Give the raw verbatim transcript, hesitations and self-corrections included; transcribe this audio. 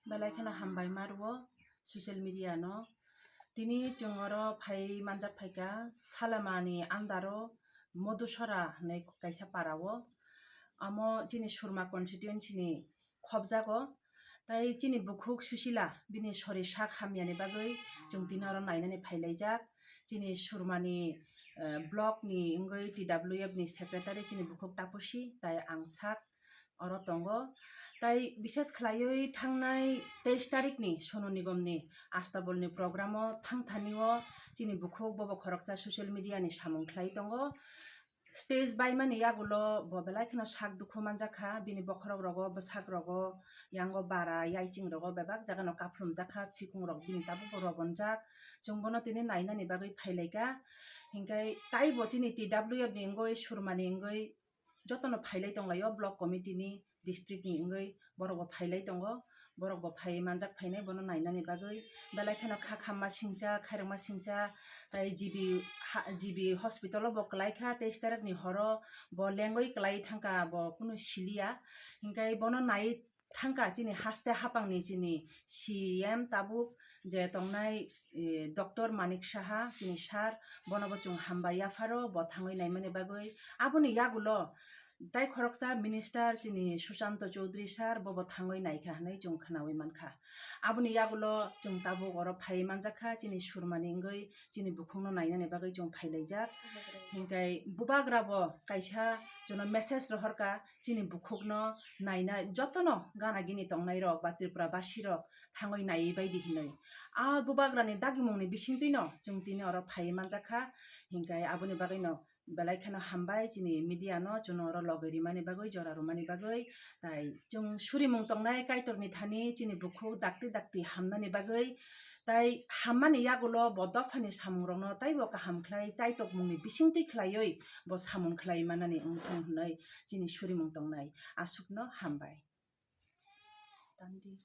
Belai kheno hambai ma rwo social media no. Tini chwng oro phai manjak phaikha Salamani andaro Modusora hinwi kaisa para o. Amo chini Surma constituency ni khobjago. Tai chini bukhuk Susila bini sori sak hamyani bagwi chwng tini oro nainani phailaijak. Chini Surmani, eh, block ni wngwi T W F ni secretary chini bukhuk Tapusi tai ang sak oro tongo. Tai bises khlaiwi thangnai teis tarikni Sonu Nigomni Astabulni programo thangthani o chini bukhuk bobo khoroksa social media ni samung khlai tongo. Stage baimani yagulo bo belai kheno sak dukhu manjakha, bini bokhorok rogo, bwsak rogo, yango bara, yaiching rogo bebak jagano kaphlumjakha, phikung rok bini tabukbo robonjak. Chwng bono tini nainani bagwi phailaikha. Hinkhe taibo chini T W F ni wngwi, Surmani wngwi jotono phailai tonglaio, block committee ni, district ni wngwi borok bo phailai tongo, borok bo phai manjak phainai bono nainani bagwi. Belai kheno kha khamma singcha, khairokma singcha, tai G B ha-, G B hospital o bo kwlai kha, teis tarik ni horo bo lengwi kwlai thangkha, bo kunu siliya. Hinkhe bono nai thangkha chini haste hapangni chini C M tabuk je tongnai, eh, Doctor Manik Saha, chini sir, bono bo chwng hambai yapharo, bo thangwi naimani bagwi. Aboni yagulo tai khoroksa minister chini Susanto Chowdhury sir, bo bo thangwi naikha hinwi chwng khwnawi mankha. Aboni yagulo chwng tabuk oro phai manjakha, chini Surmani wngwi chini bukhukno nainani bagwi chwng phailaijak. Hinkhe bubagra bo kaisa chwngno message rohorkha, chini bukhukno naina jotono gana gini tongnai rok ba Tripura basi rok thangwi naiwi baidi hinwi. A bubagrani dagimungni bisingtwino chwng tini oro phaiwi manjakha. Hinkhe aboni bagwino belai kheno hambai chini media no chwngno oro logwi rimani bagwi, jora rwmani bagwi. Tai chwng surimung tongnai Kaitorni thani chini bukhuk dakti dakti hamnani bagwi. Tai hammani yagulo bo dophani samungrokno taibo kaham khlai chaitokmungni bisingtwi khlaiwi bo samung khlai manani wngthong hinwi chini surimung tongnai. Aswkno hambai. Tandi.